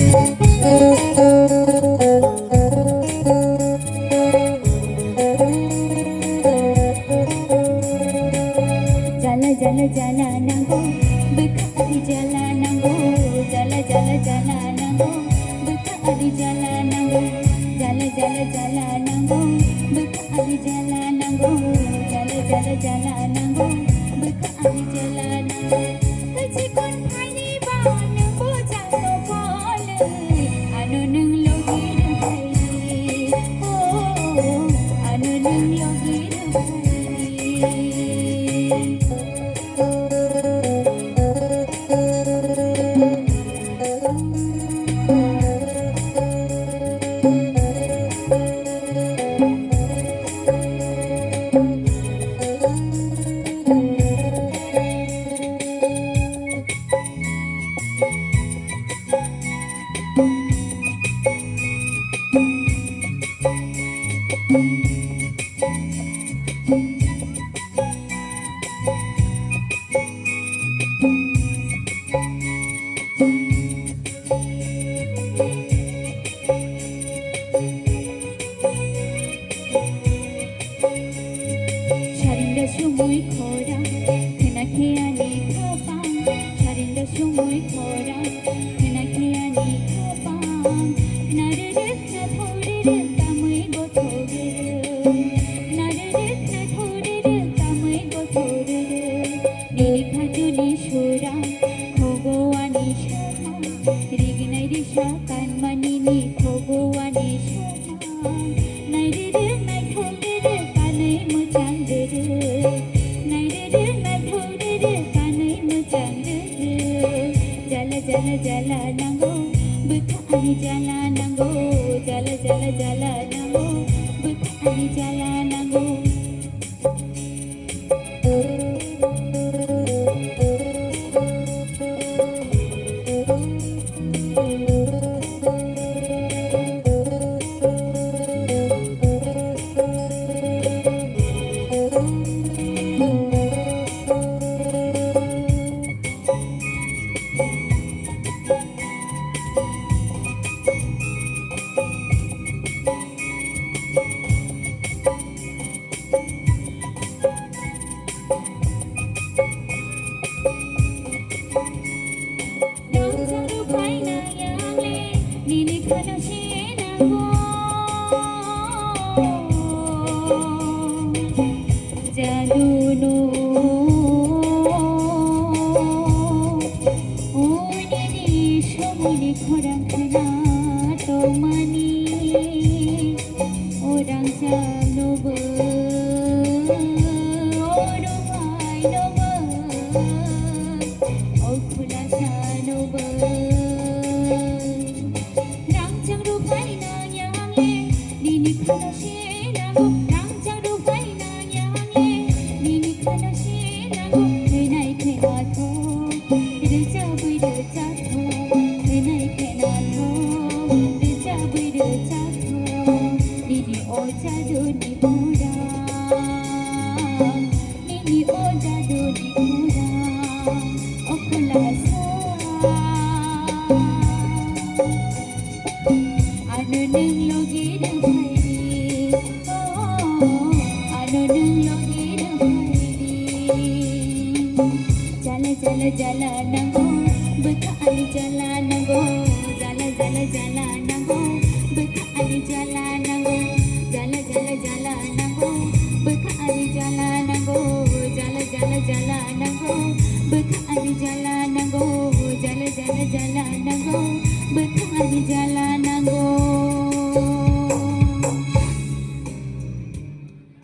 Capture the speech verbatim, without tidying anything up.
Jala jala jala nango, bwkha ani jala nango. Jala jala jala nango, bwkha ani jala nango. Jala jala jala nango, bwkha ani jala nango. Jala jala jala nango, bwkha ani jala nango. Chikon phaini ba nang bujang no pole, ano nang logi rwphai. Oh, ano nang logi rwphai. Sarinda sumui khora, khena khe ani khapang. Sarinda sumui khora, khena khe ani khapang. Nare re khna thore re tamui go thore re. Nare re khna thore re tamui go thore re. Nini khajuni sura, khogo ani sama. Rignai risa kanmani ni khogo ani sama. Nairiri naithok riri kanwi mwchang riri. Nairiri naithok riri kanwi mwchang riri. Jala jala jala nango, bwkha ani jala nango. Jala jala jala nango, bwkha ani jala nango. Nini khana se nango jadu no. O nini somoni khorang khana tongmani. O rangchak no bo, o rwmai no bo, o khulasa no bo. Rangchak rwmai nang yang le, nini khana se nango. Rangchak rwmai nang yang le, nini khana se nango. Thwinai thwinathok, rwchabwi rwchathok. Thwinai thwinathok, rwchabwi rwchathok. Nini o jaduni khorang, nini o jaduni khorang, o khulasa. Ano nwng logi rwphaidi, oh, ano nwng logi rwphaidi. Jala jala jala nango, bwkha ani jala nango. Jala jala jala nango, bwkha ani jala nango. Jala jala jala nango, bwkha ani jala nango. Jala jala jala nango, bwkha ani jala nango. Jala jala jala nango, bwkha ani jala